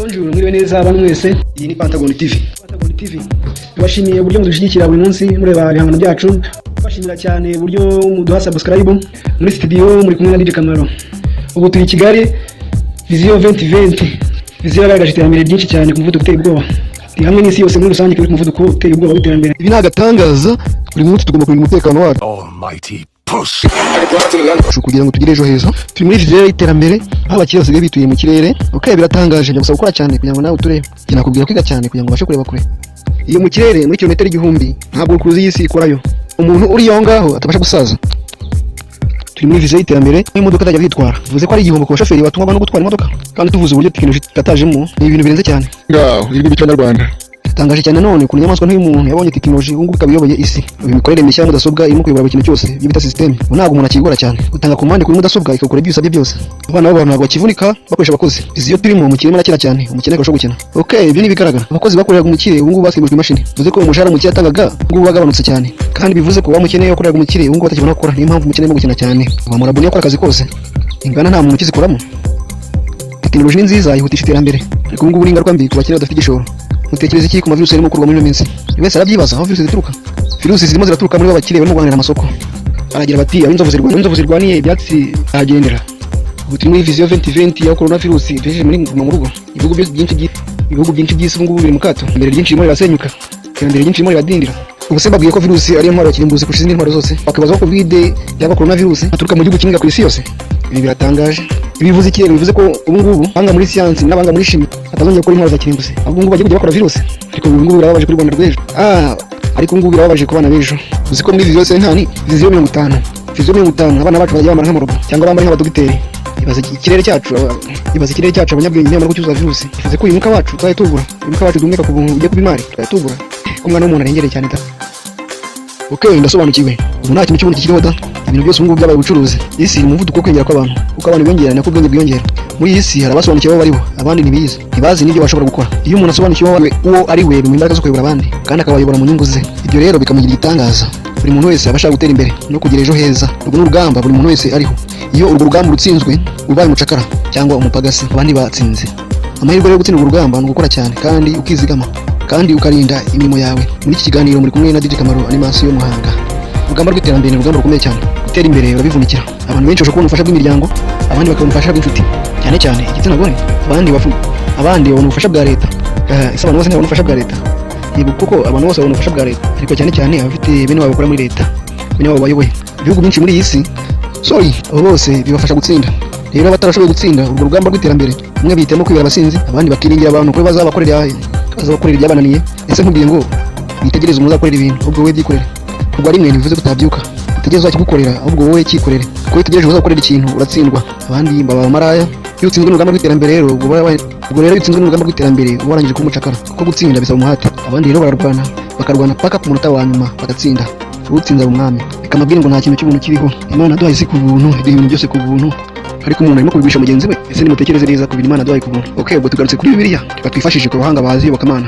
Bonjour, mwiriwe neza abantu mwese. Iyi ni Pentagon TV. Pentagon TV. Tubashimiye uburyo mudushyigikira buri munsi mureba ibihangano byacu. Tubashimira cyane uburyo muduha subscribe. Muri studio muri kumwe na DJ Kamaro. Ubu turi i Kigali, Vision 2020. Vision yagaragaje iterambere ryinshi cyane ku muvuduko uteye ubwoba. Iri hamwe n'isi yose muri rusange kuri ku muvuduko uteye ubwoba w'iterambere. Ibi ni agatangaza. Buri munsi tugomba kurinda umutekano wacu Almighty push. kugira ngo tugire ejo heza. Turi muri vision y'iterambere, aho abakire basigaye bituye mu kirere. Okay, biratangaje. Byagusaba gukora cyane kugira ngo nawe uturebe. Njye nakubwira kwiga cyane kugira ngo ubashe kureba kure. Iyo mu kirere muri kilometero 1000, ntabwo rukuruzi y'isi ikorayo. Umuntu uri aho ngaho atabasha gusaza. Turi muri vision y'iterambere aho imodoka zajya zitwara, bivuze ko ari igihombo ku bashoferi batungwa no gutwara imodoka. Kandi tuvuze uburyo tekinoloji ikatajemo, ni ibintu birenze cyane. Ngaho ijwi ry'ikinyarwanda. Tangaje cyane none ukuntu inyamaswa nk'uyu yabonye tekinoloji, ubu ngubu ikaba iyoboye isi. Ubu imikorere mishya ya mudasobwa irimo kuyobora buri kintu cyose, ibyo bita system. Ubu ntabwo umuntu akigora cyane. Utanga komande kuri mudasobwa ikakora ibyo usabye byose. Abana b'abantu ntabwo bakivunika bakoresha abakozi. Izi iyo turimo, umukire arimo arakina cyane, umukene akarushaho gukena. Okay, ibyo ni ibigaragara. Abakozi bakoreraga umukire ubu ngubu basimbujwe imashini. Bivuze ko umushahara umukire yatangaga ubu ngubu wagabanutse cyane. Kandi bivuze ko wa mukene wakoreraga umukire ubu ngubu atakibona gukora. Niyo mpamvu umukene arimo gukina cyane. Wa murabuni akora akazi kose. Ingana nta muntu ukizikoramo. Tekinoloji ni nziza, yihutisha iterambere, ariko ubu ngubu ni ingaruka mbi ku bakire badafite igishoro. Mutekereza iki ku mavirusi arimo gukorwa muri ino minsi? Buri wese arabyibaza aho virusi zituruka. Virusi zirimo ziraturuka muri ba bakire barimo guhanira amasoko. Baragira bati: "Aho inzovu zirwaniye, inzovu zirwaniye ibyatsi ahagendera." Ubu turi muri vision 2020, aho corona virus itugejeje muri guma mu rugo. Ibihugu byinshi by'isi ubu ngubu biri mu kato. Iterambere ryinshi ririmo rirasenyuka, iterambere ryinshi ririmo riradindira. Ubu se mbabwiye ko virusi ariyo ntwaro ya kirimbuzi kurusha izindi ntwaro zose, bakibaza ko COVID cyangwa corona virus aturuka mu gihugu kimwe ku isi yose. Ibi biratangaje. Ibi bivuze iki rero? Bivuze ko ubu ngubu abahanga muri siyansi n'abahanga muri chimie batazongera gukora intwaro za kirimbuzi, ahubwo ubu ngubu bagiye kujya bakora virusi. Ariko ubu ngubu birababaje kuri Rwanda rw'ejo. Ariko ubu ngubu birababaje ku bana b'ejo. Uzi ko muri vision 50, vision 50, vision 50, abana bacu bazajya bambara nk'amarobo cyangwa bambara nk'abadogiteri. Ibaze ikirere cyacu, abanyabwenge nibamara kucyuzuza virusi, bivuze ko uyu mwuka wacu tuzajya tuwubura. Uyu mwuka wacu duhumeka ku buntu ugiye kuba imari, tuzajya tuwubura. Ko umwana w'umuntu arengereye cyane da. Okay, ndasobanukiwe. Ubu nta kintu cy'ubuntu kikiriho da. Ibintu byose ubu ngubu byabaye ubucuruzi. Isi iri mu muvuduko wo kwiyongera kw'abantu. Uko abantu biyongera, nako ubwenge bwiyongera. Muri iyi si hari abasobanukiwe aho bariho, abandi ntibizi, ntibazi n'ibyo bashobora gukora. Iyo umuntu asobanukiwe uwo ari we, bimuha imbaraga zo kuyobora abandi kandi akabayobora mu nyungu ze. Ibyo rero bikamugira igitangaza. Buri muntu wese aba ashaka gutera imbere no kugira ejo heza. Urwo ni urugamba buri muntu wese ariho. Iyo urwo rugamba rutsinzwe, ubaye umucakara cyangwa umupagasi, abandi batsinze. Amahirwe yo gutsinda urwo rugamba ni ugukora cyane kandi ukizigama kandi ukarinda imirimo yawe. Muri iki kiganiro muri kumwe na DJ Kamaro Animation Muhanga. Urugamba rw'iterambere ni urugamba rukomeye cyane. Gutera imbere urabivunikira. Abantu benshi bashobora kubona ubufasha bw'imiryango, abandi bakabona ubufasha bw'inshuti, cyane cyane igitsina gore, abandi babona ubufasha bwa leta. Ese abantu bose ntibabona ubufasha bwa leta? Yego, kuko abantu bose babona ubufasha bwa leta, ariko cyane cyane abafite bene wabo bakora muri leta, bene wabo bayoboye ibihugu byinshi muri iyi si. Sorry, abo bose bibafasha gutsinda. Rero abatarashoboye gutsinda urwo rugamba rw'iterambere, bamwe bihitamo kwibera abasinzi, abandi bakiringira abantu ko bazabakorera ibyabananiye. Ese nkubwiye ngo witegereze umuntu uzakorera ibintu, ahubwo wowe byikorere? Kugwa rimwe ntibivuze ko utabyuka. Utegereze uzakigukorera, ahubwo wowe cyikorere, kuko iyo utegereje uzakorera ikintu uratsindwa. Abandi baba abamaraya. Iyo utsinzwe n'urugamba rw'iterambere rero, ubwo rero iyo utsinzwe n'urugamba rw'iterambere uba warangije kuba umucakara, kuko gutsinda bisaba umuhate. Abandi rero bararwana, bakarwana paka ku munota wa nyuma, bagatsinda. Utsinze aba umwami. Reka mbabwire ngo nta kintu cy'ubuntu kiriho. Imana yaduhaye isi ku buntu, iduha ibintu byose ku buntu, ariko umuntu arimo kubigurisha mugenzi we. Ese nimutekereze neza ku bintu Imana yaduhaye ku buntu? Okay, ubwo tugarutse kuri Bibiliya, reka twifashishe ku bahanga bazi iyobokamana.